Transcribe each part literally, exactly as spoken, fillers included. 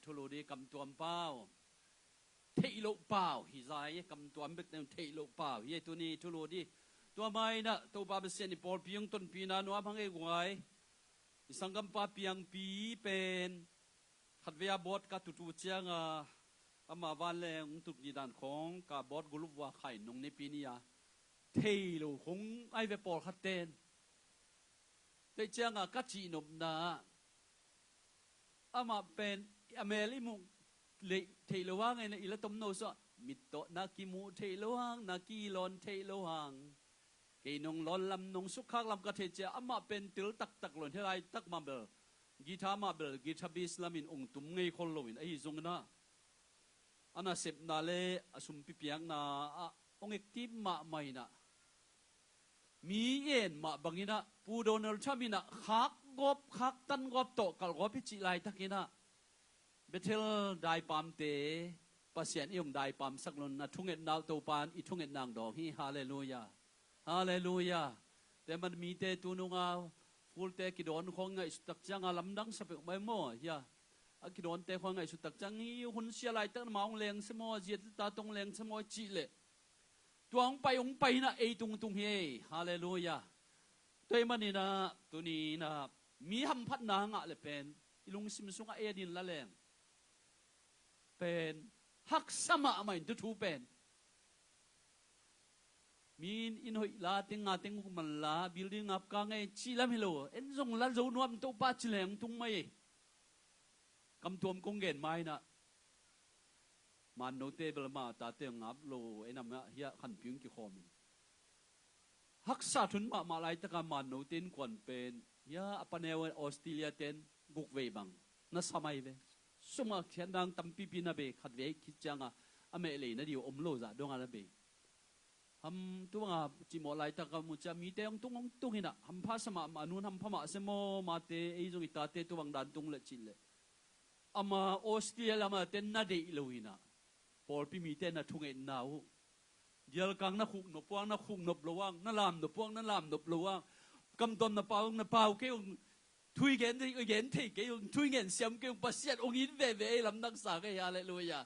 Thulu di kamtuam pau. Theih loh pau hi zai, kamtuam bek theih loh pau hi tuni thulu di. Tua mah inah Topa Pasian i pawlpi hong tonpihna nuam hang ei guai. I sanggampa Piangpi pen khatvei a bawt ka tutu cianga ama vanleng hong tuk ni dan khong ka bawt gulup vua khai nong nipi ni a thei lo khong ai ve pawlkhat ten. Tei cianga ka cihnopna amah pen a mel i muh leih theih lo hang, i la tomno suah mit tawh na kimuh theih lo hang, na kilawn theih lo hang. Kei nong lawn lam nong sukkhak lam ka thei cia amah pen til taktak lo in hih laitak mah bel guitar mah bel guitar bass lamin ong tum ngei khol loin ahi zongin ah a nasepna le a sumpi piakna ah ong active mahmah inah mi i en mah banginah Pu Donald Trump inah khak gawp khak tan gawp tawh kalh gawp hi cih laitakinah Bethel daipamte Pasian i hong daipamsak lo in a thungetna uh Topa in i thungetna hong dawng hi. Halleluia. Halleluia. Tua man mite tununga fulte kidawn khong ngaihsut tak cianga lamdang sa peuh mai maw hia? A kidawnte khong ngaihsut tak ciang hi hun sia laitak na ma hong leng se maw, ziat ta tong leng se maw cih leh tua hong pai hong pai inah ei tungtung hi ei. Halleluia. Tua ahih maninah tuni inah mi hamphatna ngah le pen i lungsim sungah ei a din la leng pen haksa mahmah in tuthu pen mi in inn hoih la teng nga teng uk man la building ngap ka ngei cih lam hi lo. En zong la zo nuam Topa ci leng tung mai ei. Kamtuam kong gen ma inah mannote bel ma tate ngap lo ei nam ah hiah khanpi hong kikhawmin haksa thun mahmah laitaka mannote innkuan pen hiah a paneu Australia ten guk vei bang na sa mai ve. Sumah khiatna tampipi na bei khatvei khit cianga a mehlei na diu om lo zah donga na bei. Ham tua banga cimawh laitaka mu cia mite hong tung hong tung inah hampha sa mahmah, a nun hampha mah se maw mate ei zong i tate tua bang dan tung leh cih leh ama Australia lama ten na deih lo inah pawlpi mite na thungetna uh dialkang na khuknop puang na khuknop lo ang, na lamnop puang na lamnop lo ang, kamtuam na pau na pau kei ung, thui gen thei kei ung, thui ngen siam kei ung, Pasian ong it veve ei lamdang sa ngei. Halleluia.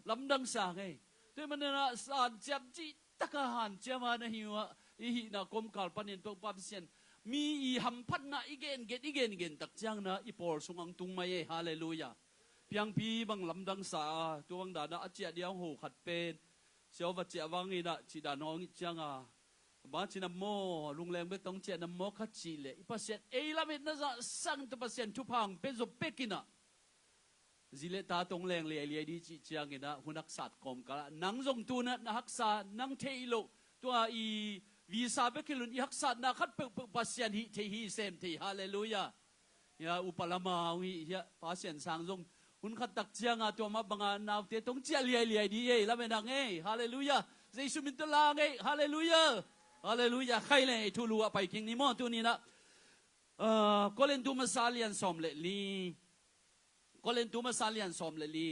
Lamdang sa ngei. Tua ahih maninah san ciam cih taka hanciam a na hi uh ah i hihna kawmkal panin Topa Pasian mi i hamphatna i gengen i gengen tak ciangna i pawl sung ang tung mai ei. Halleluia. Piangpi bang lamdang sa a tua bang dana a ciah diang ho khat pen siau va ciah vangin ah cih dan hong it cianga bang ci nam maw, lungleng bek tong ciah nam maw kha cih leh i Pasian ei lametna zah sang ta Pasian thupha hong pia zop pekinah zi le ta tong leng liailiai di cih cianginah hun haksat kawmkalah nang zong tunah na haksa nang theih loh tua i visa bek hi lo in i haksatna khat peuhpeuh Pasian hih thei hi sem thei. Halleluia. Hia upa lama hong hih hia Pasian sang zong hun khat tak cianga tua mah banga naute tong ciah liailiai di ei lamen hang ei. Halleluia. Jesu min tawh la ngei. Halleluia. Halleluia. Khai le ei thulu ah pai king ni maw tuninah Korintu masa lian sawm le li. Korintu masa lian sawm le li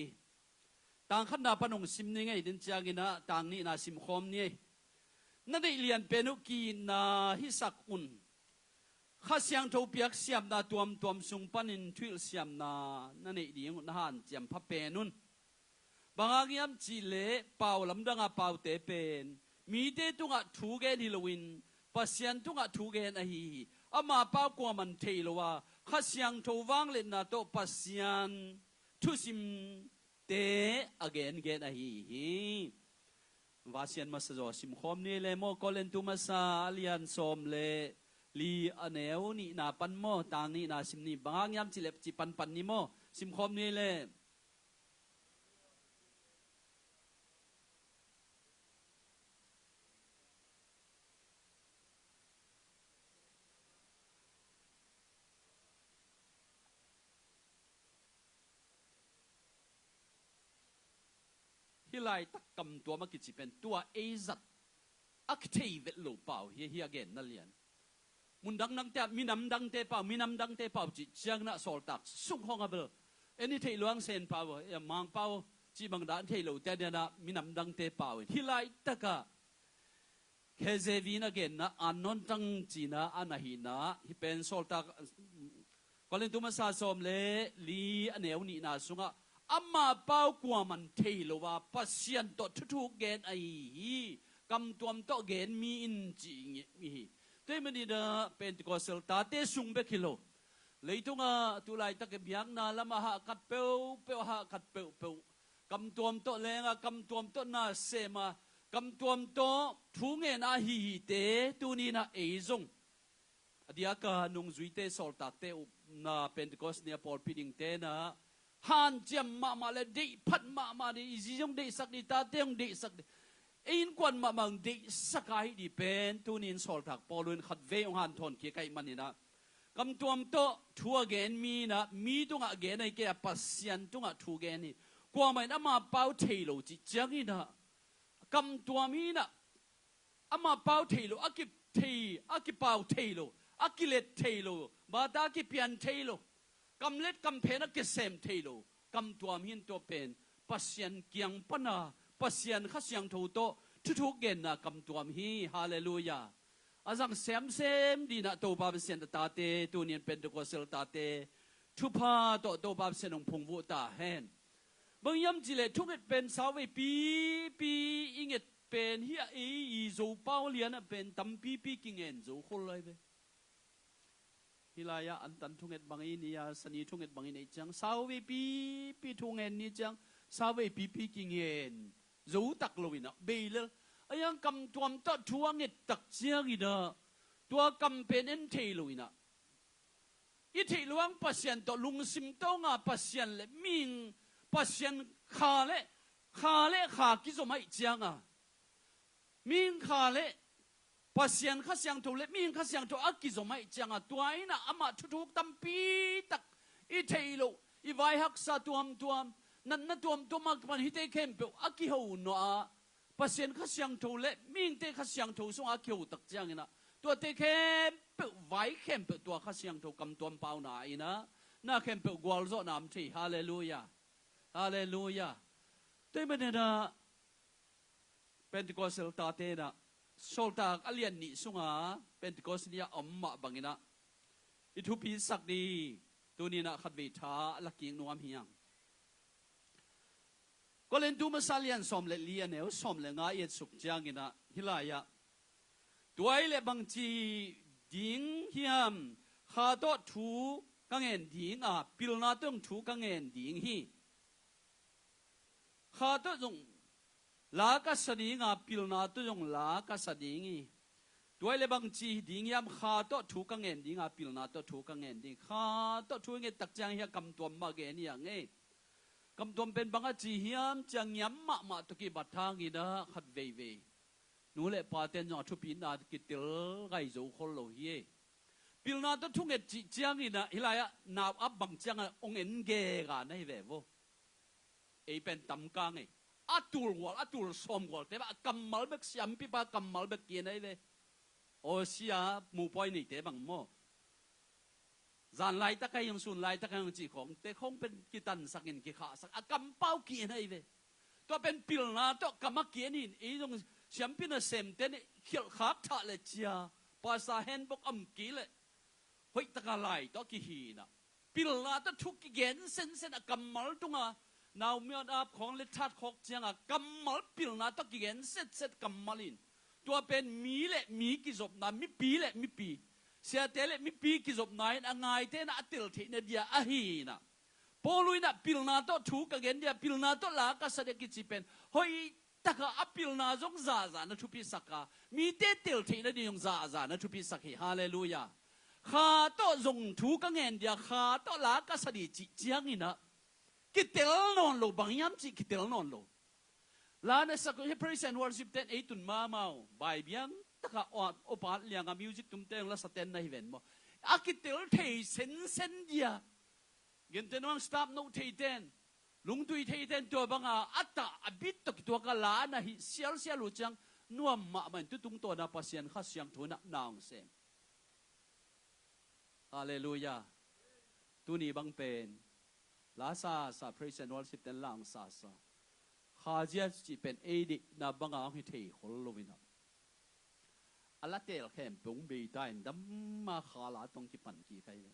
tang khatna pan hong sim ni ngei den cianginah tang nihna simkhawm ni ei. Na neih lianpen uh ki-itna hisak un. Kha Siangtho piak siamna tuamtuam sung panin thuhilh siamna na neih ding uh na hanciam pha pen un. Bang hang hiam cihleh pau lamdanga paute pen mite tungah thu gen hi loin Pasian tungah thu gen ahi hi. Ama pau kuaman thei lo a Kha Siangtho vangliatna tawh Pasian thusimte a gengen ahi hi. Vasian masa zaw simkhawm ni le maw Korintu masa a lian sawm le li a neu nihna pan maw tang nihna sim ni bang hang hiam cihleh ci panpan ni maw simkhawm ni le. Hih laitak kamtuam a kici pen tua ei zat a kithei vet lo pau hi, hi a genna lian. Mun dangdangte ah minam dangte pau, minam dangte pau cih cianginah sawltak sung hong a bel en i theih luang sen pau, Mangpau cih bang dah thei lote a dianah minam dangte pau in hih laitakah K J V in a genna annon tang cina a na hihna hih pen sawltak Korintu masa sawm le li a neu nihna sungah Ama pau kuaman thei lo a, Pasian tawh thuthuk gen ahi hi. Kamtuam tawh gen mi in ci i nget mi hi. Tua ahih manin ah Pentecostal tate sung bek hi lo. Leitungah tu laitak i biakna lamah hahkat peuhpeuh, hahkat peuhpeuh. Kamtuam tawh leng a, kamtuam tawh na sem a, kamtuam tawh thu ngen a hi hite, tuni in ah ei zong a diak a nungzuite, sawltakte upna, Pentecost ni a pawlpi dingte in ah hanciam mahmah le deihphat mahmah ding, i zi zong deihsak ding, tate zong deihsak ding, ei innkuan mahmah zong deihsak a hi ding pen tuni in sawltak Paul in khatvei hong hanthawn kik ahih manin ah, kamtuam tawh thu a gen mi in ah mi tungah gen ahi kei a, Pasian tungah thu gen hi. Kuamah in ama pau thei lo cih ciangin ah, kamtuam hi in ah, ama pau thei lo, a kithei, a kipau thei lo, a kilet thei lo, bata a kipian thei lo, kamlet kamphen a kisem thei lo, kamtuam hi in, tua pen Pasian kiang pan a, Pasian Kha Siangtho tawh thuthuk genna kamtuam hi. Halleluiah. A zang semsem ding in ah Topa Pasian a tate, tuni in Pentecostal tate thupha tawh Topa Pasian hong phungvuh ta hen. Bang hiam cih leh thunget pen sauvei pipi i nget pen hi a, ei i Zopau lian ah pen tampipi kingen zo khol lai ve. Hih lai-ah antan thunget bang i nei a, sani thunget bang i neih ciang, sauvei pipi thu ngen ni ciang, sauvei pipi kingen zo tak lo in ah, bei lel. A hiang kamtuam tawh thu a nget tak ciangin ah, tua kam pen en thei lo in ah, i theih luang Pasian tawh lungsim tawh nga Pasian le mihing, Pasian kha le kha le kha kizom ahih ciang a, mihing kha le Pasian Kha Siangtho le mihing Kha Siangtho a kizom ahih ciang a, tua in ah amah thuthuk tampi tak i theih loh, i vai haksa tuamtuam, natna tuamtuam a kipan hihte khempeuh a kiho nuam a, Pasian Kha Siangtho le mihingte Kha Siangtho sungah a kiho tak ciangin ah, tuate khempeuh, vai khempeuh tua Kha Siangtho kamtuam pauna in ah, na khempeuh gualzawhna om thei. Halleluiah. Halleluiah. Tua ahih manin ah Pentecostal tate in ah, sawltak a lian nih sunga Pentecost ni a om mah bangin ah, i thupisak ding, tuni in ah khatvei tha a la kik nuam hi hang. Korintu masa lian sawm le li, a neu sawm le nga i et suk ciangin ah, hih lai-ah, tua ahih leh bangci ding hiam, Kha tawh thu ka ngen ding a, pilna tawh zong thu ka ngen ding hi. Kha tawh zong la ka sa ding a, pilna tawh zong la ka sa ding hi. Tua ahih leh bangci ding hiam, Kha tawh thu ka ngen ding a, pilna tawh thu ka ngen ding. Kha tawh thu i nget tak ciang hih a kamtuam mah gen hi hang e. Kamtuam pen bang a ci hiam cih a, ngiam mahmah tawh kibat hangin ah khat veivei nu le pate'n zong a thupina kitel ngai zo khol lo hi e. Pilna tawh thunget cih ciangin ah, hih lai-ah nau ap bang ciangin ah hong en gega na hi ve vo. Ei pen tam kang e. A tul gual, a tul sawm gualte bang a kammal bek, siampipa kammal bek ki-en ahi ve. Aw sia, mupawi neite bang maw, zan laitak ahi hang, sun laitak ahi hang cih khawngte khawng pen kitansakin, kikhahsak, a kampau ki-en ahi ve. Tua pen pilna tawh kam a ki-en in, ei zong siampi nasemte nih khialhkhak thah le cia, pastor handbook om kei leh hoih taka lai tawh kihi in ah, pilna tawh thu kigen sensen a kammal tunga, naumi on ap khawng le that khawk cianga kammal pilna tawh kigen setset kammal in, tua pen mi le mi kizopna, mipi le mipi, siate le mipi kizopna in a ngaite in ah a tel theihna dia ahi in ah, Paul in ah pilna tawh thu ka gen dia, pilna tawh la ka sa dia kici pen hoih taka a pilna zong zahzah na thupisak a, mite tel theihna ding zong zahzah na thupisak hi. Halleluiah. Kha tawh zong thu ka ngen dia, Kha tawh la ka sa ding cih ciangin ah kitel nawn lo, bang hiam cih kitel nawn lo. La na sak uh hi, praise and worship ten ei tun mahmah uh, bai biang taka awpat lianga music tumte zong la sa ten na hi ven maw. A kitel thei sensen dia. Gentehna bang staff note theite'n, lungtui theite'n tua banga a tah a bit tawh kituak a la na hih sialsial uh ciang nuam mahmah in, tu tungtawna Pasian Kha Siangtho in ah na hong sem. Halleluiah. Tuni bang pen la sasa, praise and worship ten la hong sasa, Kha zia cih pen ei deihna banga hong hi thei khol lo in ah, a la tel khempeuh hong bei ta in, dam a Kha la tawh hong kipan kik ahi ve.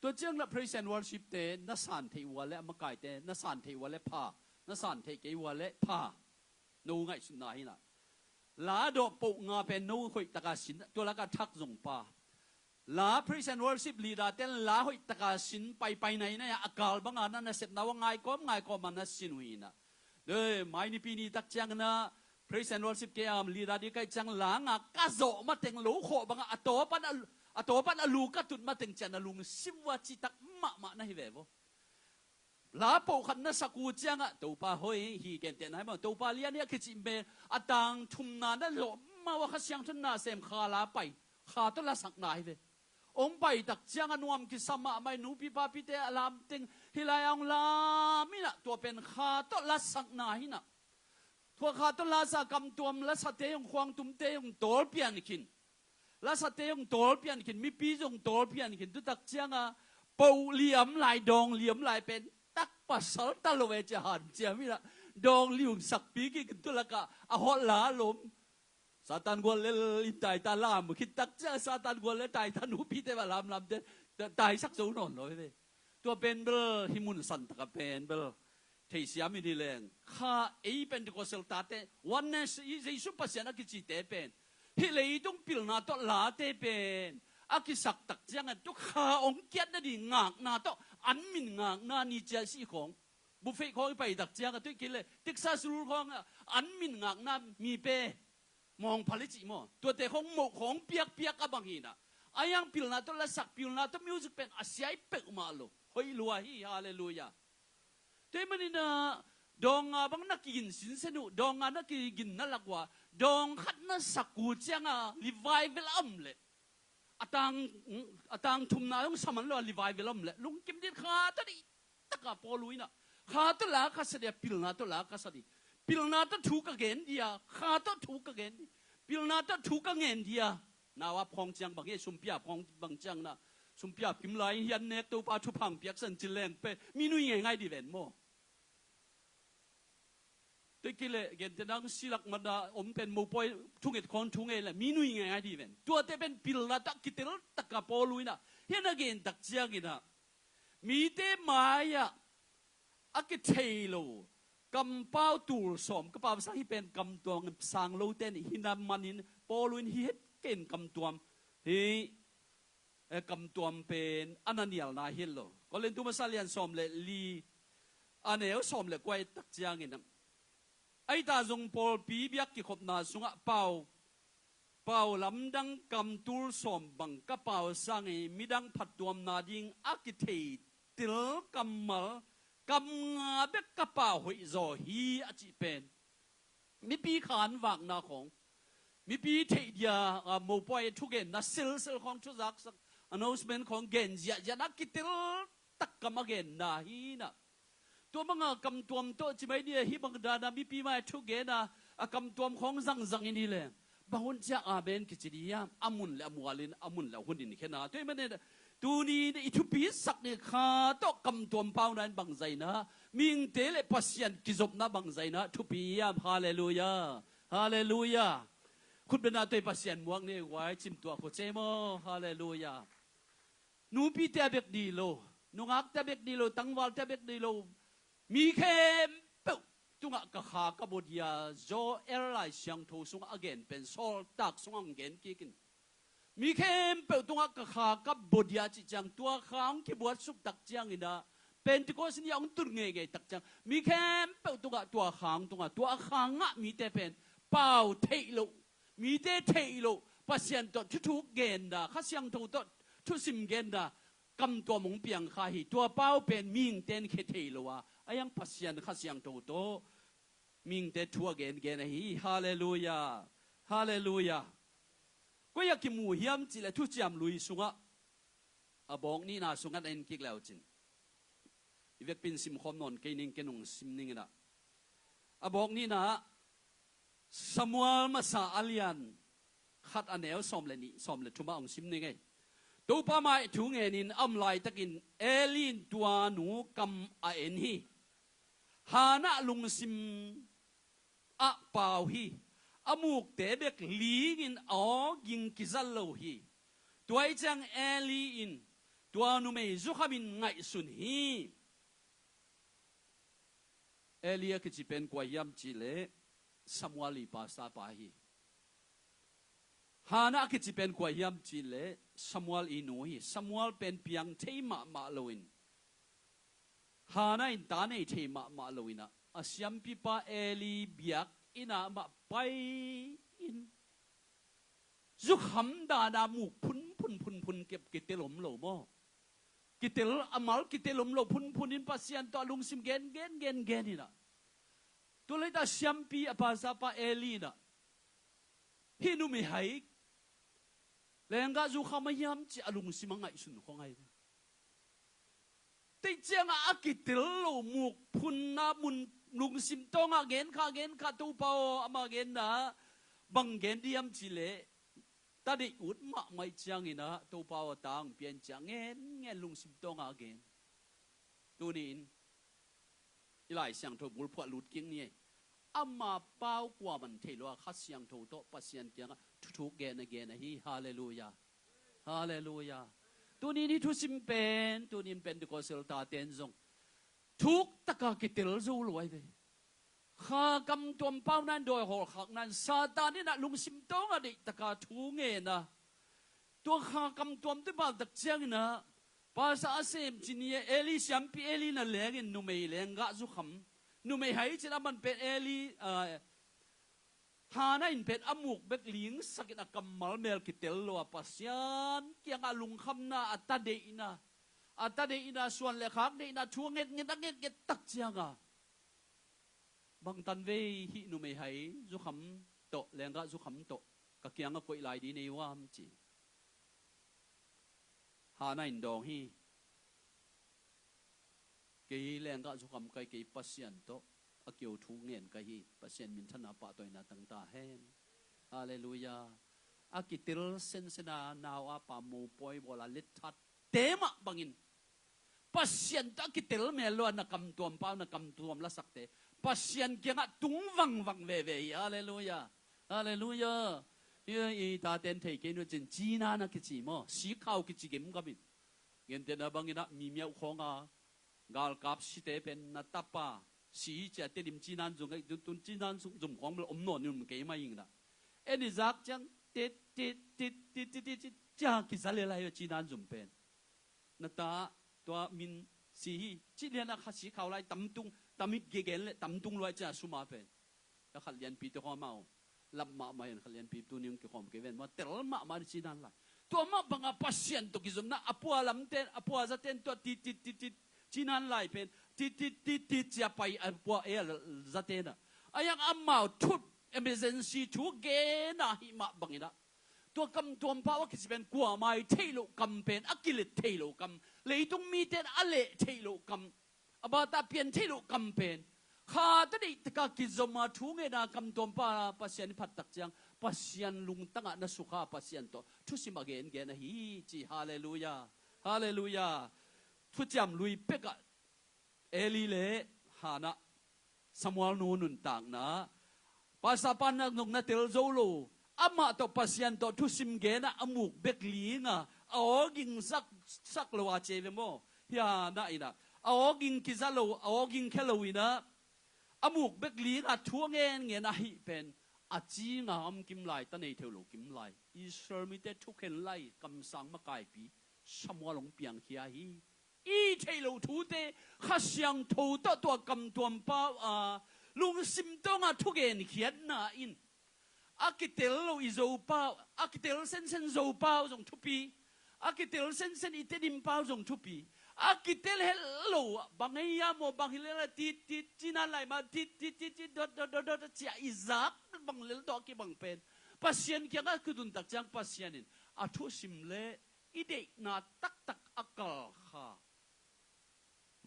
Tua ciang la praise and worship te na san theih uh a le a makaite na san theih uh a le pha, na san theih kei uh a le pha. No ngaihsutna hi na. La dawh poh nga pen no hoih taka sin, tua laka thak zong pa. La praise and worship leader ten la hoih taka sin paipai na hi na, a kal banga na nasepna uh a ngaikawm ngaikawm a na sin uh hi na. Doi, mai nipi ni tak ciang na praise and worship ke am leader di kai ciang la nga ka zawh mateng lo khawh banga a tawpan a, a tawpan a lu ka tut mateng ciang na lungsim uh a citak mahmah na hi ve vo. La poh khat na sak uh ciangah Topa hoih hi, gentehna hi maw, Topa lian hi a kicih pen a tang thumna na lawh mah uh a Kha Siangtho na sem kha la pai, kha tawh la sakna hi ve. Hong pai tak ciangah nuam kisa mahmah hi, nupi papite a lamteng hi lai a hong lam hi na, tua pen kha tawh la sakna hi na. Tua kha tawh la sa kamtuam, la sate hong khuangtumte hong tawl pian khin. La sate hong tawl pian khin, mipi zong tawl pian khin, tu tak cianga poh liam lai, dawng liam lai pen tak pasal ta lo e cia hanciam hi na. Dawng lium sakpi kik tu laka a hawh la lom. Satan gual lel in taita lam khit tak cianga Satan gual lel taita nupite va lamlamte taisak zo nawn lo hi ve. Tua pen bel hi mun san taka pen bel theisiam in hi leng, kha ei Pentecostal tate, Oneness i Jesu Pasian a kicite pen hih leitung pilna tawh late pen a kisak tak ciangin tu kha hong kiat nading ngakna tawh an min ngakna ni cia si khawng, buffet khawng i pai tak ciangin tu i kile Texas rul khawng an min ngakna mi pe mawngphal i cih maw? Tuate khawng moh khawng piakpiak a bang hi na. A yang pilna tawh lasak, pilna tawh music pen a siai peuhmah lo. Hoih lua hi, halleluiah. Tua hi maninah dawng nga bang na kigin sinsen uh, dawng nga na kigin na lak uh a, dawng khat na sak uh cianga revival a om leh a tang, a tang thumna hong saman lo a revival a om leh lungkim dit kha tawh dih taka Paul uh inah kha tawh la ka sa dih a, pilna tawh la ka sa dih. Pilna tawh thu ka gen dih a, kha tawh thu ka gen dih. Pilna tawh thu ka ngen dih a. Nau ap khawng ciang bang hi, sumpi ap khawng bang ciang na, sumpi ap kim lai hian nek Topa thupha hong piaksan cin leng pe mi nui ngeingai dih ven maw? Tui kile gente nang silak mana om pen mopawi thunget khawng thu ngei le mi nui ngeingai dih ven. Tuate pen pilna tawh kitel taka Paul uh inah hian a gen tak cianginah mite mai-ah a kithei lo kampau tul sawm, ka pau sang hi pen kamtuam sang lote nih hi na manin Paul uh in hi het ken kamtuam hi, eh, kamtuam pen a na nialna hi lo. Korintu masa lian sawm le li a neu sawm le kua i tak ciangin a ita zong pawlpi biak kikhopna sungah pau pau lamdang kam tul sawm bang ka pau sangin midang phattuamna ding a kithei til kammal kam nga bek ka pau hoih zaw hi a cih pen mipi khan vakna khawng, mipi theih dia, a, mopawi thugenna selsel khawng thuzaksak announcement khawng gen ziahziah na kitel tak kam a genna hi na. Tua banga kamtuam tawh cimai dia hi bang dana mipi mai thugena a kamtuam khawng zangzang in hi leng bang hun ciah amen kici dih hiam? A mun le a mualin a mun le a hunin khena. Tua hi manin tuni i thupi sak ni kha tawh kamtuam pauna in bang zaina, mihingte le Pasian kizopna bang zaina thupi hiam? Halleluiah. Halleluiah. Khutbena tawh i Pasian muak ni guai cimtuah khuace maw? Halleluiah. Nupite a bek dih lo, nungakte a bek dih lo, tangvalte a bek dih lo, mi khempeuh tungah ka kha ka bawdia, Joel Lai Siangtho sungah a gen pen sawltak sungah hong gen kikin. Mi khempeuh tungah ka kha ka bawdia cih ciang tua kha hong kibuatsuk tak cianginah Pentecost ni a hong tun ngeingei tak ciang mi khempeuh tungah tua kha hong tungah tua a kha ngah mite pen pau theih loh, mite theih loh, Pasian tawh thuthuk genna, Kha Siangtho tawh thusim genna kamtuam hong piang kha hi. Tua pau pen mihingte in khe thei lo a, a yang Pasian Kha Siangtho tawh mihingte thu a gengen ahi hi. Halleluiah. Halleluiah. Koi a kimu hiam cihleh thuciam lui sungah a bawk nihna sungah na en kik leucin i vekpin simkhawm nawn kei ning, ken hong sim ninginah a bawk nihna ah Samuel masa a lian khat a neu sawm le nih, sawm le thumah hong sim ning ei. Topa mai thu ngenin a om laitakin Eli in tua nu kam a en hi. Hannah lungsim ah pau hi. A mukte bek lingin a aw ging kizal lo hi. Tua ih ciang Eli in Tua numei zukham in ngaihsun hi. Eli a kici pen kua hiam cihleh Samuel i pastor pa hi. Hannah a kici pen kua hiam cihleh Samuel i nu hi. Samuel pen piang thei mahmah loin, Hannah in ta nei thei mahmah loin ah, a siampipa Eli biakinn ah mah pai-in, zukham dana muk phunphun phunphun kep kitel om lo maw? Kitel, a mal kitel om lo phunphun in Pasian tawh a lungsim gen gen gen gen in ah, tu lei ta siampi a pastor pa Eli in ah, hih numei hai lenggah zukham a hiam ci a lungsim a ngaihsun khong ai ve. Tei ciangah a kitel lo muk phunna mun lungsim tawngah gen kha gen kha, Topa aw, ama genna bang gen diam cihleh, ta deih ut mahmah ih ciangin ah Topa aw, ta hong pia in ciah ngen ngen lungsim tawngah gen. Tuni-in i Lai Siangtho bulphuah lut kik ni ei. Ama pau kua man thei lo a Kha Siangtho tawh Pasian kiangah thuthuk gen a gen ahi. Halleluiah. Halleluiah. Tuni-in hih thusim pen, tuni-in Pentecostal taten zong thuk taka kitel zo lo ai ve. Kha kamtuam pau nan dawi hawlkhak nan Satan in ah lungsim tawngah deih taka thu ngen a, tua kha kamtuam tui pau tak ciangin ah, pastor a sem cin hi, Eli siampi Eli na lengin numei lenggah zukham, numei hai cin a man pen Eli, ah, Hannah in pen a muk bek lingsakin a kammal mel kitel lo a Pasian kiangah lungkhamna, a ta deihna, a ta deihna, suan le khak deihna thu a ngetnget a ngetnget tak cianga bangtan vei hih numei hai zukham tawh, lenggah zukham tawh ka kiangah koih lai dih nei uam ci. Hannah in dawng hi. Kei lenggah zukham kai, kei Pasian tawh a kio thu ngen kai hi. Pasian minthanna pahtawina tang ta hen. Halleluiah. A kitel sensena nau a pa mopawi bawla letthat te mah bangin Pasian tawh a kitel mel lo a na kamtuam pau na kamtuam lasakte Pasian kiangah tung vangvang veve hi. Halleluiah. Halleluiah. Hi, i taten thei kei nu cin, cinan a kici maw, sikhau kici gemgam in. Gentehna bangin ah mi miauh khawnga galkap site pen na tapa si hi cia Tedim cinan zum, tun cinan zum khawng bel om nawn in um kei mah ing na. En i zak ciang tit tit tit tit tit tit cia kiza le lai cinan zum pen. Na ta tua min si hi ci lian a kha sikhau lai tamtung, tamit gegen le tamtung luai cia suma pen. A khat lianpi te khawm a uh lap mahmah in, khat lianpi tuni hong kikhawm kei ven maw, tel mahmah ni cinan lai. Tua mah bangah Pasian tawh kizopna a pua lamten, a pua zaten tua tit tit tit tit cinan lai pen tit tit tit tit cia pai a pua e a zaten ah. A yang amau thut emergency thu gen a hih mah bangin ah, tua kamtuam pau a kici pen kuamah i theih loh kam pen, a kilet theih loh kam, leitung miten a leh theih loh kam, a bata pian theih loh kam pen kha ta deih taka kizom a thu ngen a kamtuam pa Pasian i phat tak ciang Pasian lungtangah na sukha Pasian tawh thusim a gengen ahi ci. Halleluiah. Halleluiah. Thuciam lui pekah Eli le Hannah, Samuel nu nuntakna, pastor pa na nung na tel zo lo, amah tawh Pasian tawh thusim genah a muk bek linga a awging sak, sak lo a ci ve maw? Hia na inah a awging kiza lo, a awging khia lo inah a muk bek linga thu a ngen ngen ahih pen a cinga om kim lai, ta nei theu lo kim lai, Israel mite thukhen lai kamsang makaipi Samuel hong piangkhia hi. I theih loh thute Kha Siangtho tawh tua kamtuam pau a lungsim tawnga thugenkhiatna in a kitel lo i Zopau, a kitel sensen Zopau zong thupi, a kitel sensen i Tedim pau zong thupi, a kitel het lo bang ei a maw, bang hi lel a tit tit cinan lai ma tit tit tit tit dot dot dot dot cia i zak bang lel tawh a kibang pen Pasian kiangah kidun tak ciang Pasian in a thusim le i deihna taktak a kalkha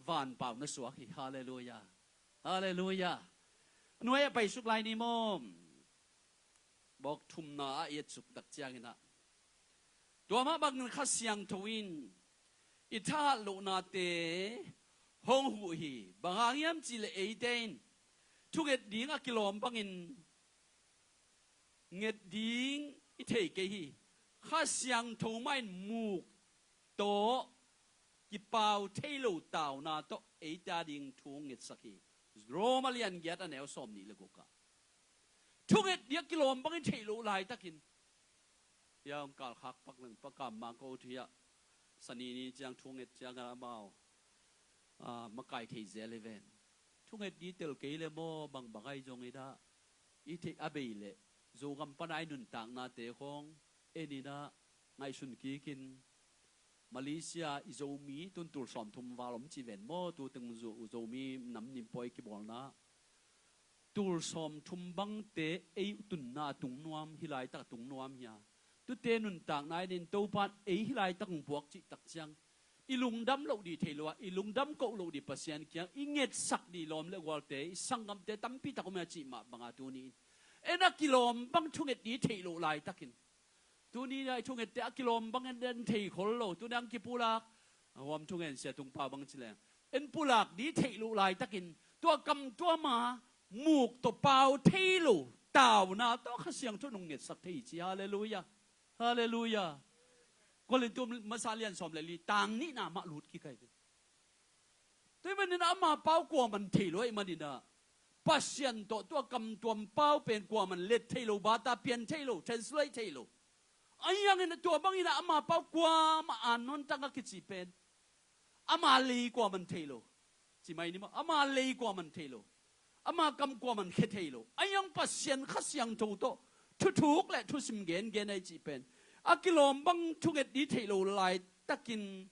vanpau na suak hi. Halleluiah. Halleluiah. Nuai a paisuk lai ni maw? Bawk thumna a i etsuk tak cianginah tua mah bangin Kha Siangtho in i thahat lohnate hong huh hi. Bang hang hiam cihleh eite in thunget ding a kilawm bangin nget ding i thei kei hi. Kha Siangtho mah in muk tawh kipau thei lo tauna tawh eite ading thu ngetsak hi. Roma lian giat a neu sawm nih le guk ah thunget dih a kilawm bangin theih loh laitakin, hia hong kalkhak pak leng pakam mangko thiah, sanini ciang thunget ciang a amau a, makai thei zel hi ven. Thunget dih tel kei le maw, bangbang ahi zong i dah, i theih a bei leh Zogam pana i nuntaknate khawng en i dah, ngaihsun kikin, Malaysia i Zomi tun tul sawm thum val om ci ven maw, tu teng Zo- Zomi nam nimpawi kibawlna tul sawm thum bangte ei tunna a tung nuam, hi laitak a tung nuam hia? Tute nuntakna i din Topan ei hi laitak hong puak cih tak ciang, i lungdam loh dih thei lo a, i lungdam koh loh dih Pasian kiang, i ngetsak dih lawm le gualte, i sanggamte tampi tak om a cih mah banga tuni in en a kilawm bang thunget dih theih loh laitakin, tuni a i thungette a kilawm bang en den thei khol lo, tuni ang kipulak a huam thungen sia tung pau bang ci leng, en pulak dih theih loh laitakin, tua kam tua ma muk tawh pau thei lo tauna tawh Kha Siangtho nong ngetsak thei ci. Halleluia. Halleluia. Korintu masa lian sawm le li tang nihna mah lut kikai ve. Tua ahih manin ama pau kuaman thei lo ahih manin ah, Pasian tawh tua kamtuam pau pen kuaman let thei lo, bata pian thei lo, translate thei lo. Ahi hangin tua bangin ah ama pau kuamah a nawn tang a kici pen, ama lei kuaman thei lo. Ci mai ni maw, ama lei kuaman thei lo, ama kam kuaman khia thei lo. Ahi hang Pasian Kha Siangtho tawh thuthuk le thusim gengen ahi cih pen, a kilawm bang thunget dih theih lo laitakin,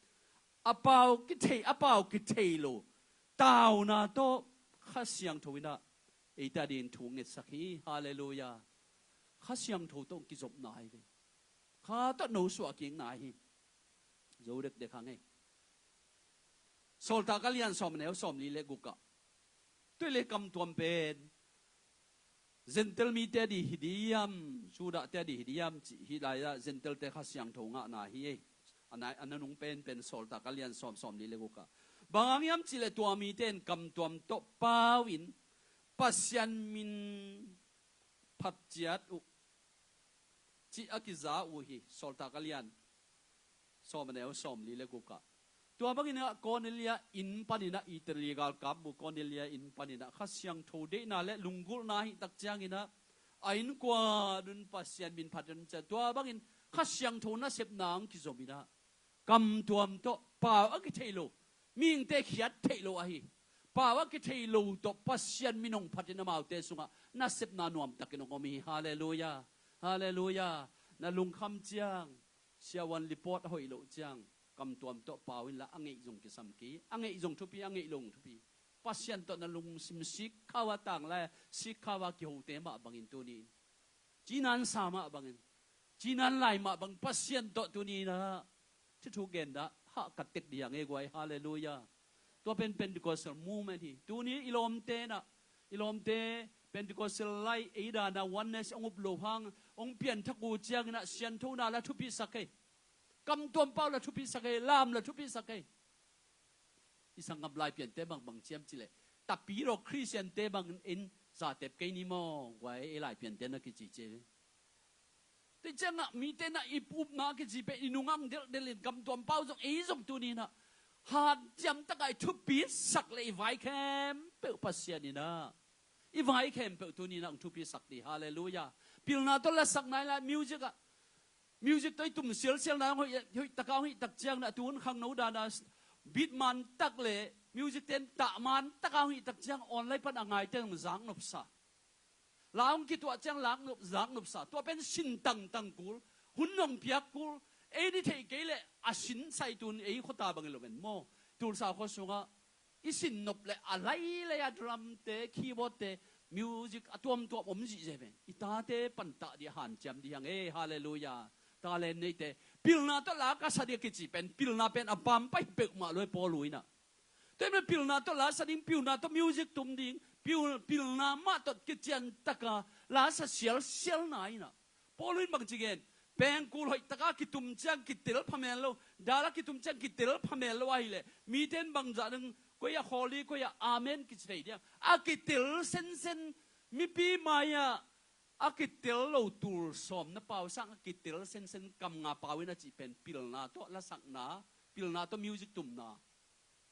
a pau kithei, a pau kithei lo tauna tawh Kha Siangtho in ah eite ading thu ngetsak hi. Halleluia. Kha Siangtho tawh kizopna hi ve. Kha tawh no suah kikna hi. Zo dekdek hang ei. Sawltak a lian sawm a neu sawm li le guk ah, tua le kamtuam pen Gentile mite a dih hi diam, Judah te a dih hi diam cih hi lai ah, Gentile te Kha Siangtho ngahna hi ei. A nai, a nanung penpen Sawltak a lian sawm, sawm li le guk ah, bang hang hiam cih leh tua mite in kamtuam tawh pau in Pasian min phat ciat uh cih a kiza uh hi. Sawltak a lian sawm a neu sawm li le guk ah, tua bangin ah Cornelia inn panin ah, Italy galkap bu Cornelia inn panin ah Kha Siangtho deihna le lunggulhna hi tak ciangin ah, a innkuan un Pasian min phat un ciah, tua bangin Kha Siangtho nasepna hong kizom in ah, kamtuam tawh pau a kithei lo, mihingte khiat theih lo ahi, pau a kithei lo tawh Pasian min hong phatin amaute sungah nasepna nuamtakin hong om hi. Halleluia. Halleluia. Na lungkham ciang, siavuan report a hoih loh ciang, kamtuam tawh pau inla a ngeih zong kisam kei, a ngeih zong thupi, a ngeih lo zong thupi. Pasian tawh na lungsim sikkhau a tanglai, sikkhau a kihote mah bangin tuni in, cinan sa mah bangin, cinan lai mah bang Pasian tawh tuni in ah thuthuk gen dah, hahkat tek dih hang ei guai. Halleluia. Tua pen Pentecostal movement hi. Tuni i lawmte in ah, i lawmte Pentecostal lai ei dan a oneness hong up lo hang, hong pianthak uh ciangin ah sianthona la thupisak ei. Kamtuam pau la thupisak ei, lam la thupisak ei. I sanggam Laipiante bangbang ciam cih leh, Tapidaw Khristiante bangin zatep kei ni maw, guai, ei Laipiante na kici ci ei. Tua ciangah mite na i upna a kici pen i nungah delhdelh in kamtuam pau zong ei zong tuni in ah hanciam takah i thupisak le i vai khempeuh Pasian in ah, i vai khempeuh tuni in ah hong thupisak dih. Halleluia. Pilna tawh lasak nai lai, music ah, music tawh i tum sialsial nai, hoih, hoih takah hong hih tak ciangin ah, tu hun khangno dan a beat man tak le music ten tah man takah hong hih tak ciang online pan a ngaite hong zaknopsa. La hong kituah ciang laknop, zaknopsa. Tua pen sin tangtang kul, hun hong piak kul, ei ni theih kei leh a sin sai tun ei khuata bangin lo men maw. Tulsa khua sungah i sin nop le a lailai a drumte, keyboardte, music a tuamtuam om zihzeh pen i tate pantah dih a hanciam dih hang ei. Halleluia. Talent neite pilna tawh la ka sa dih a kici pen, pilna pen a pampai peuhmah lo ei Paul uh in ah. Tua ahih manin pilna tawh la sa ding, pilna tawh music tum ding, pil, pilna mah tawh kician taka la sa sialsial nai in ah. Paul in bang ci gen, pengkul hoih taka kitum ciang kitel phamel lo, dal a kitum ciang kitel phamel lo ahih leh mite in bangzah ding, koi a khawl hi, koi a amen kici thei diam? A kitel sensen, mipi mai-ah a kitel lo tul sawm na pau sang a kitel sensen kam nga pau in a cih pen pilna tawh lasakna Pilna tawh music tumna,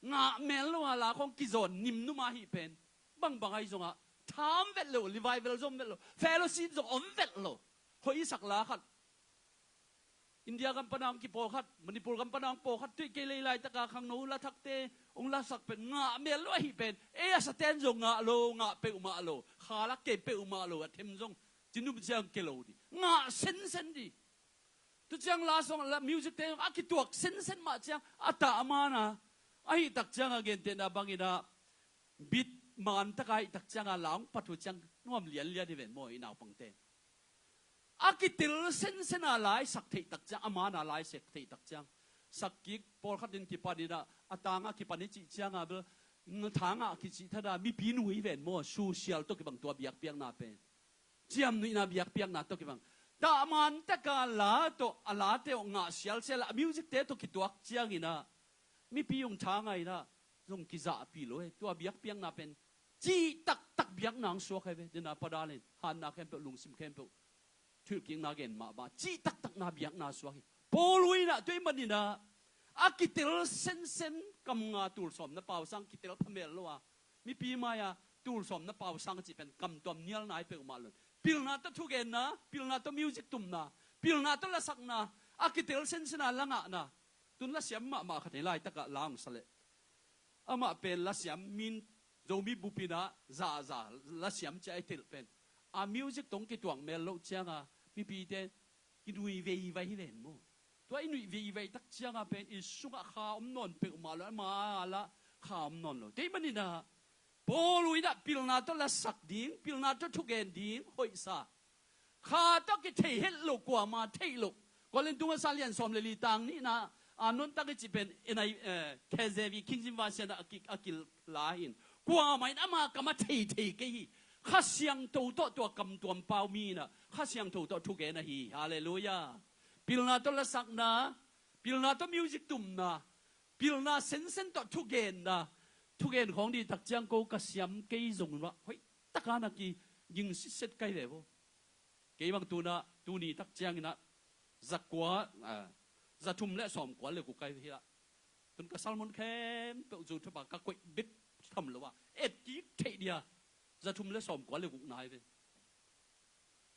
ngah mel lo a la khong kizawn nimnum ahih pen, bangbang ahi zongah tha om vet lo, revival zong om vet lo, fellowship zong om vet lo. Hoih i sak la khat, India gam pana hong kipawlkhat, Manipur gam pana hong pawlkhat, tuih kei lei laitaka khangno la thakte hong lasak pen ngah mel lo ahih pen, ei a saten zong ngah lo, ngah peuhmah lo, kha lak kei peuhmah lo, a them zong cinum ciang ke lo di, ngah sensen di. Tu ciang la song la music te a kituak sensen mah ciang a tah a mana, ahi tak cianga gentehna bangina bit man taka ahi tak cianga la hong pathu ciang nuam lianlian hi ven maw i naupangte. A kitel sensena laisak theih tak ciang, a mana laisak theih tak ciang, sak kik pawlkhat in kipan ina, a tanga kipan i cih cianga bel, thanga kicih thada mipi nui ven maw, su sial tawh kibang tua biakpiakna pen, ciamnuihna biakpiakna tawh kibang. Tahman taka la tawh, a late aw ngah sialsial a music te tawh kituak ciangina mipi hong tha ngaina zong kizahpi lo he. Tua biakpiakna pen cih taktak biakna hong suak he ve. Dena padalin hanna khempeuh, lungsim khempeuh, thuhilhkikna gen mahmah, cih taktakna biakna suak hi. Paul uina tuai manina a kitel sensen, kam nga tul sawm na pau sang kitel phamel lo a, mipi mai-a tul sawm na pau sang a cih pen kamtuam nialna hi peuhmah lo. Pilna tawh thugenna, pilna tawh music tumna, pilna tawh lasakna, a kitel sensena la ngahna. Tun lasiam mahmah khat hi laitakah la hong sa leh, amah pen lasiam min, Zomi bupina zahzah lasiam cia i telh pen, a music tong kituang mel loh cianga mipite kinui veivai hi ven maw. Tua i nuih veivai tak cianga pen i sungah kha om nawn peuhmah lo, ama lah kha om nawn lo. Tei manina Paul uina pilna tawh lasak ding, pilna tawh thugen ding hoihsa. Kha tawh kithei het lo, kuama theih lo. Korin tunga sa lian sawm le li tang nihna, a nuntak i ci pen, N I V, eh, K J V, King James Version a ki, a kila hin, kuama in ama kam a thei thei kei hi. Kha Siangtho tawh tua kamtuam pau mi ina Kha Siangtho tawh thugen ahi. Halleluiah. Pilna tawh lasakna, pilna tawh music tumna, pilna sensen tawh thugenna, thugen khawng dih tak ciang ko ka siam kei zong mah hoih taka na kiging sitset kai ve vo. Kei bang tuna, tuni tak ciangina zakua, ah, zathum le sawmkua le guk kai ve hi lah. Tun ka sermon khempeuh YouTube ah ka koih bek tham lo a, et kik theih dia, zathum le sawmkua le guk nai ve.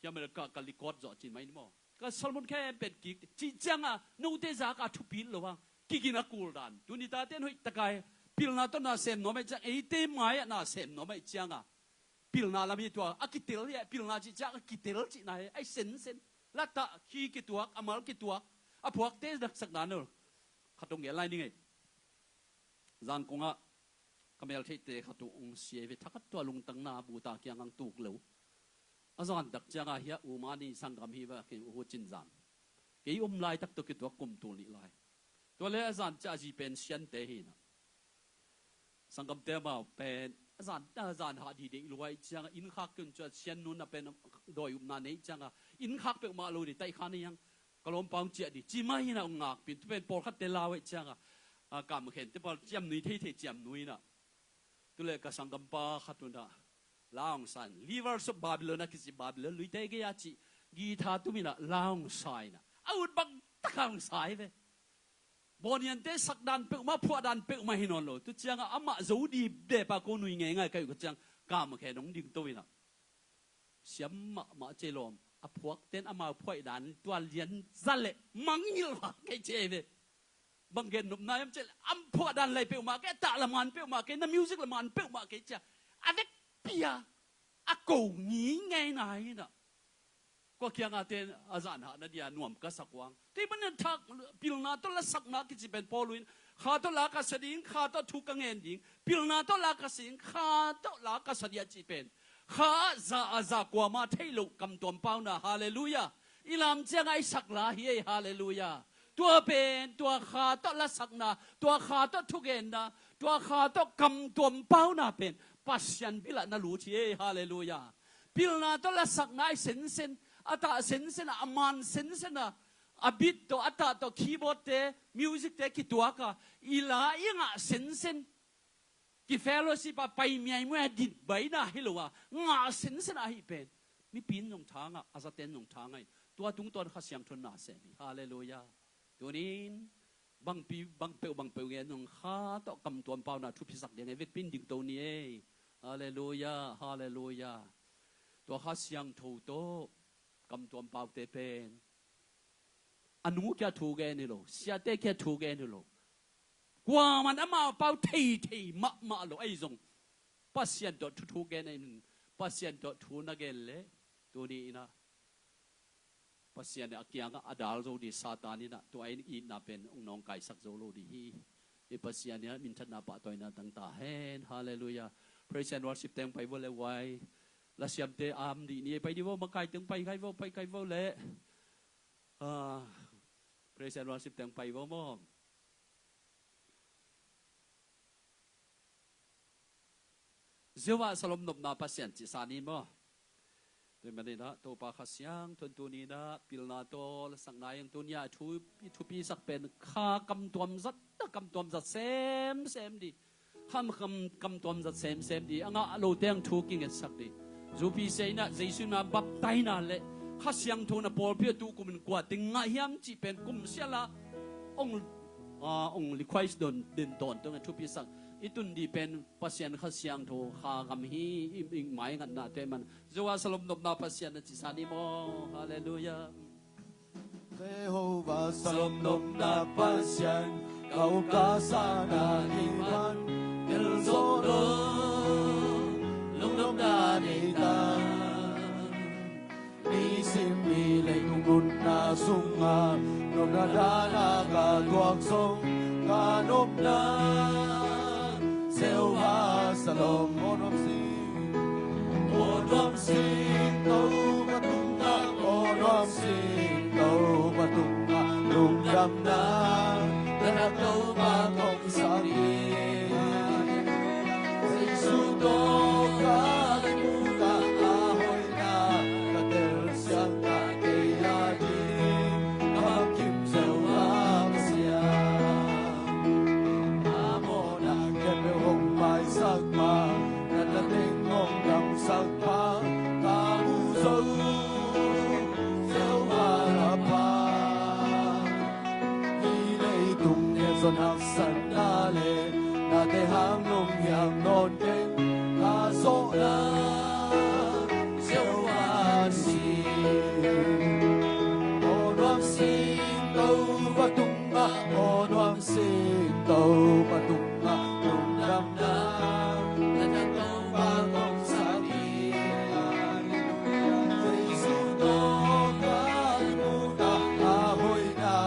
Hia mel ka, ka record zawh cin mai ni maw. Ka sermon khempeuh et kik cih cianga note zaka thupit lo a, kigin a kul dan. Tuni taten hoih taka pilna tawh na sem nuam ahih ciang, eite mai-ah na sem nuam ahih cianga pilna lam hi tua, a kitel hi, pilna cih ciang a kitel cihna hi, a sensen. Latah khi kituak, a mal kituak, a phuakte daksak dan lo. Khat hong gen lai ning ei. Zangkongah ka meltheihte khat uh hong sia hi ve, thakhat tua lungtang na buta kiang hong tuk lo. A zan tak cianga hia umani sanggam hi va, kei uh hucin zan. Kei um laitak tawh kituak kum tul nih lai. Tua le a zan ciah a zi pen siante hi na. Sanggamte amau pen a zan, a zan hah dih deih lua ahih cianga, inn khak kei un ciah sian nuna pen dawi upna neih cianga, inn khak peuhmah lo dih, taih kha nei hiang ka lawmpa hong ciah dih ci mah hi na, hong ngakpin tu pen pawlkhatte lau ahih cianga, a, kamkhente pawl ciamnui theithei ciamnui na. Tule ka sanggampa khat una la hong sa in, Rivers of Babylon a kici, Babylon luite gei a cih guitar tum ina la hong sa ina, a ut bang taka hong sa hi ve. Bawniante sak dan peuhmah, phuah dan peuhmah hi nawn lo. Tu cianga amah zo dipdep a ko nui ngeingai ka uh ka ciang, kamkhen hong dingto ina, siam mahmah cei lawm. A phuakten amau phuaih dan tua lian za le mangngilh vang kei cei ve. Bang gen nopna hiam cei le, am phuah dan lai peuhmah kei, a tah laman peuhmah kei, na music laman peuhmah kei cia, a vekpi a a ko ngingei na hi na. Kua kianga ten a zan hahna dia nuam ka sak uang. Tei manin thak pilna tawh lasakna kici pen Paul in, kha tawh la ka sa ding, kha tawh thu ka ngen ding, pilna tawh la ka sa ding, kha tawh la ka sa ding a ci pen, kha za a za kuama thei loh kamtuam pauna. Halleluiah. I lam cianga i sak la hi ei. Halleluiah. Tua pen, tua kha tawh lasakna, tua kha tawh thugenna, tua kha tawh kamtuam pauna pen Pasian bilah na lut hi ei. Halleluiah. Pilna tawh lasakna i sensen, a tah sensen a, a man sensen a, a beat tawh, a tah tawh keyboard te, music te kituaka, i la i ngah sensen, ki fellowship a pai miaimuai a dit baina hi lo a, ngah sensen ahi pen, mipi in zong tha ngah, a zaten zong tha ngah in, tua tungtawn Kha Siangtho in na sem hi. Halleluiah. Tunin Bangpi, bangpeuh, bangpeuh ngen nong kha tawh kamtuam pauna thupisak ding ei, vekpi in dingto ni ei. Halleluia, halleluia. Tua Kha Siangtho tawh kamtuam paute pen a nu kia thu gen hi lo, siate kia thu gen hi lo. Kuaman amau pau theithei mahmah lo, ahi zong Pasian tawh thu thu gen ahi, Pasian tawh thu na gen leh tuni inah Pasian a kiangah a dal zo dih, Satan inah tua in itna pen ong nawngkaisak zo lo dih hi. I Pasian inah minthanna pahtawina tang ta hen. Halleluia. Praise and worship teng pai vo le uai. Lasiamte am dih ni, pai dih vo, makai teng pai kai vo, pai kai vo le. Ah, praise and worship teng pai vo maw. Jehovah salom nopna Pasian cihsa ni maw. Tua maninah Topa Kha Siangtho in tuni inah pilna tawh lasakna ing, tuni a thu i thupisak pen kha kamtuam zat, kamtuam zat semsem dih. Kham, kham, kamtuam zat semsem dih. A ngah lo teng thu kingetsak dih. Zupi sia inah Jesu inah baptaina le Kha Siangtho na pawlpi a tu kumin kua teng ngah hiam cih pen kum sialah ong, ah, ong likhuai don den tawntung a thupisak i tun dih pen Pasian Kha Siangtho kha gam hi. I, i maingatna te man Jehovah salom nopna Pasian na cihsa ni maw. Halleluia. Jehovah salom nopna Pasian, ka upna sana ni man tel zo lo, lungnopna nei ta. Nisim ni leitung nunna sungah nopna dana ka tuak zong, ka nopna Jehovah salom. Aw nuam sing, aw nuam sing Topa tungah, aw nuam sing Topa tungah lungdamna na dak Topa kong sak hi. Jesu tawh ka kimuh a hoihna ka telsiam ta, kei a ding ka bangkim Jehovah Pasian. A mawhna khempeuh hong maisak pa, na na teng hong damsak pa ka mu zo, Jehovah Rapha. Hih leitung ngiat zon haksatna le nate hang lunghiang nawn teng ka zawhna Jehovah si. Aw nuam sing Topa tungah, aw nuam sing Topa tungah lungdamna na dak Topa kong sak hi. Jesu tawh ka kimuh a hoihna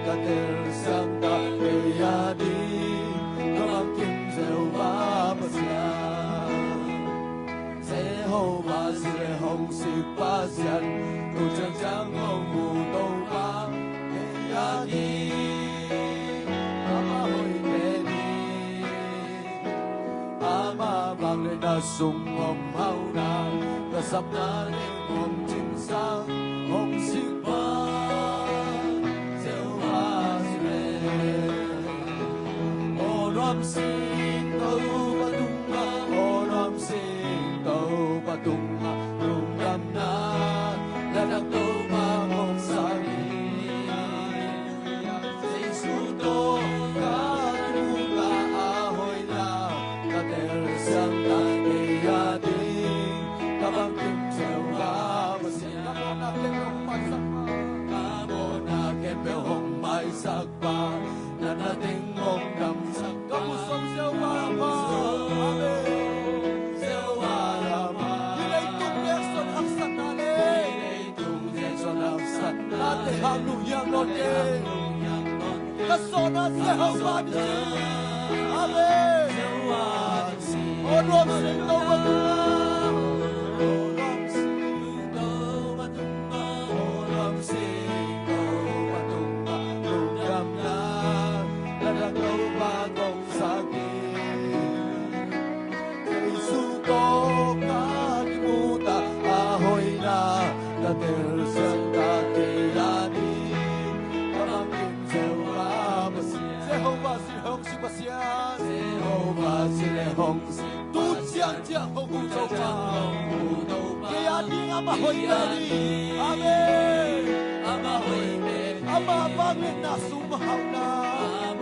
ka telsiam ta, kei a ding ka bangkim Jehovah Pasian. Jehovah Jireh hong sik Pasian, tu ciangciang hong mu Topa, kei a ding amah hoih pen hi. Amah vang le na sung om hauhna, ka sapna neng hong cingsang hong sik pa Jehovah Jireh. Aw nuam sing Topa tungah, aw nuam sing Topa tungah lungdamna na dak Topa kong sak hi. Jesu tawh ka kimuh a hoihna ka telsiam ta, kei a ding ka bangkim Jehovah Pasian. Ka mawhna khempeuh hong maisak pa, ka mawhna khempeuh hong maisak pa, na na teng hong damsak ka mu zo, Jehovah Rapha. Amen. Jehovah Rapha. Hih leitung ngiat zon haksatna le nate hang lunghiang nawn teng ka zawhna Jehovah Nissi. Amen. Aw nuam sing Topa tungah, aw nuam sing Topa tungah, aw nuam sing Topa tungah lungdamna na dak Topa kong sak hi. Jesu tawh ka kimuh a hoihna ka telsiam ta, kei a ding ka bangkim Jehovah Pasian. Jehovah Jireh hong sik Pasian, Jehovah Jireh hong sik tu ciangciang hong mu Topa, kei a ding amah hoih pen hi. Amen. Amah vang le na sung om hauhna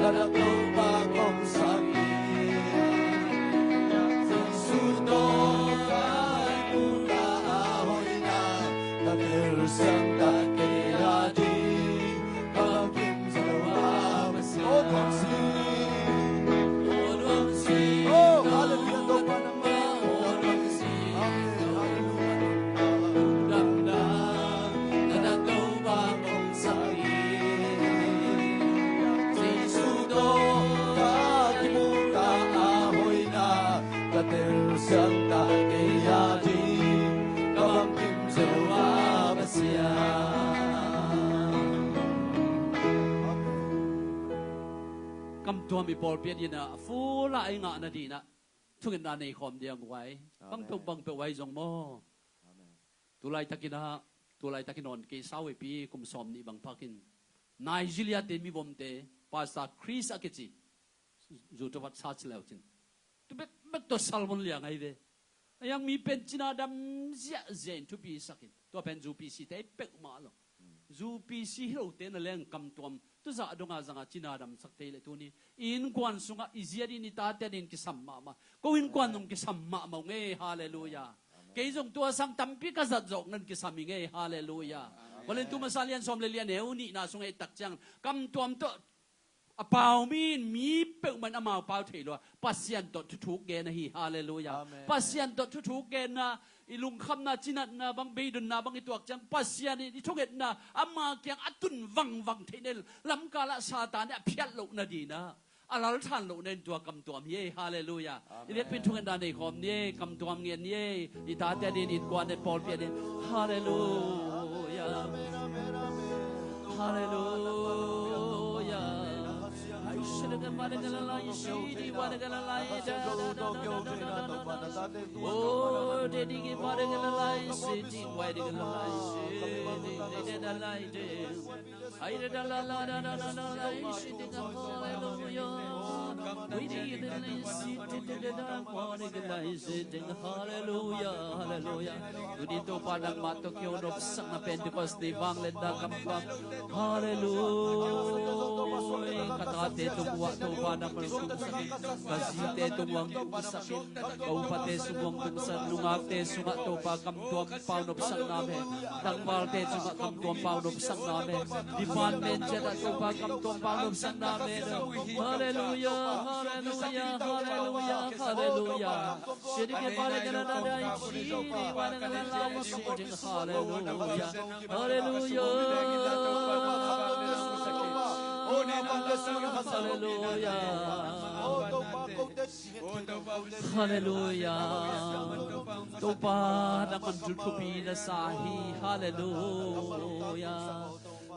na dak Topa kong sak hi. Jesu tawh ka kimuh ta a hoihna ka telsiam ta kei a ding ka bangkim zo a Pasian. Oh, nuam si. Oh, nuam si. Oh, hallelujah, Topa nangmah. Oh, nuam si. Amen, hallelujah. Damna na dak Topa kong sak hi. Jesu tawh ka kimuh ta a hoihna ka telsiam ta kei a ding ka bangkim zo a Pasian. Kamtuam i pawlpi a dinah a fula i ngah nadinah thungetna nei khawm ding a guai. Amen. Bangpeuh bangpeuh ahi zong maw. Amen. Tulaitakinah, tulaitakin awn kei sau eipi kum sawm nih bang phakin Nigeria te mivomte Pastor Chris a kici zu tua vat sa ci leu cin. Tu bekbek tua salmon liang ahi ve. A yang mi pen cina dam ziahziah in thupi sakin tua pen zu P C te peuhmah lo. Zu P C hi lote na leng kamtuam tu zah donga zanga cina dam sak thei le tuni i innkuan sungah i zia din i tate din kisam mahmah. Ko innkuan zong kisam mahmah ung ei, halleluiah. Kei zong tua sang tampi ka zat zawk nan kisam ing ei, halleluiah. Korintu masa lian sawm le lian neu nihna sung ei tak ciang kamtuam tawh a pau mi in mi peuhmah in amau pau thei lo a Pasian tawh thuthuk gen ahi, halleluiah. Amen. Pasian tawh thuthuk genna i lungkhamna cinatna bang beidonna bang i tuak ciang Pasian in i thungetna ama kiang a tun vangvang theih nel lamkalah Satan in a phiat loh nadinah a lalthan loh nen tua kamtuam hi ei, halleluiah. Amen. I vekpin thungetna nei khawm ni ei, kamtuam ngen ni ei. I tate a din, innkuan a din, pawlpi a din. Halleluiah. Halleluiah. Halleluiah, halleluiah. Tuni Topa nangmah tawh kihonopsakna Pentecost Day vangliatna kamtuam. Halleluiah. Ka tate tung uah Topa nang maltungsak in, ka zite tung uah tungsak in, ka upate sung uah tungsak in, nungakte sungah Topa kamtuam pau nopsakna me. Tangvalte sungah kamtuam pau nopsakna me. Department ciatah Topa kamtuam pau nopsakna me. Halleluiah, halleluiah, halleluiah, halleluiah. Halleluiah. Halleluiah. Halleluiah. Halleluiah. Topa nangman thu thupi na sa hi. Halleluiah.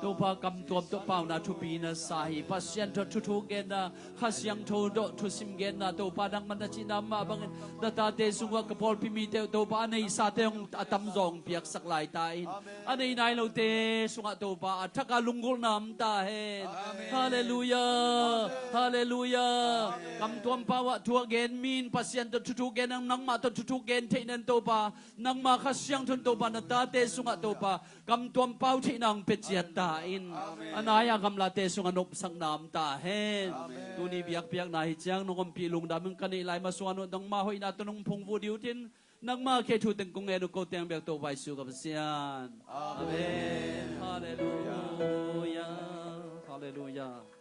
Topa kamtuam tawh pauna thupi na sa hi. Pasian tawh thuthuk genna, Kha Siangtho tawh thusim genna, Topa nangman na cihna mah bangin na tate sungah ka pawlpi mite uh Topa a neisate hong a tamzaw hong piaksak lai ta in. A nei nai lote sungah Topa a thaka lunggulhna om ta hen. Amen. Halleluiah. Halleluiah. Kamtuam pau ah thu a gen mi in Pasian tawh thuthuk gen, nangmah tawh thuthuk gen theih nen Topa, nangmah Kha Siangtho in Topa na tate sungah Topa kamtuam pau theihna hong pia ciat ta in. Amen. A nai-a gamlate sungah nopsakna om ta hen. Amen. Tuni biakpiakna hi ciang nong ompih lungdam in ka neih lai masuan uh nangmah hoihna tawh nong phungvuh ding uh tin, nangmah kei thu teng kong ngen uh ko teng biak Topa Jesu ka Pasian. Amen. Halleluiah. Halleluiah.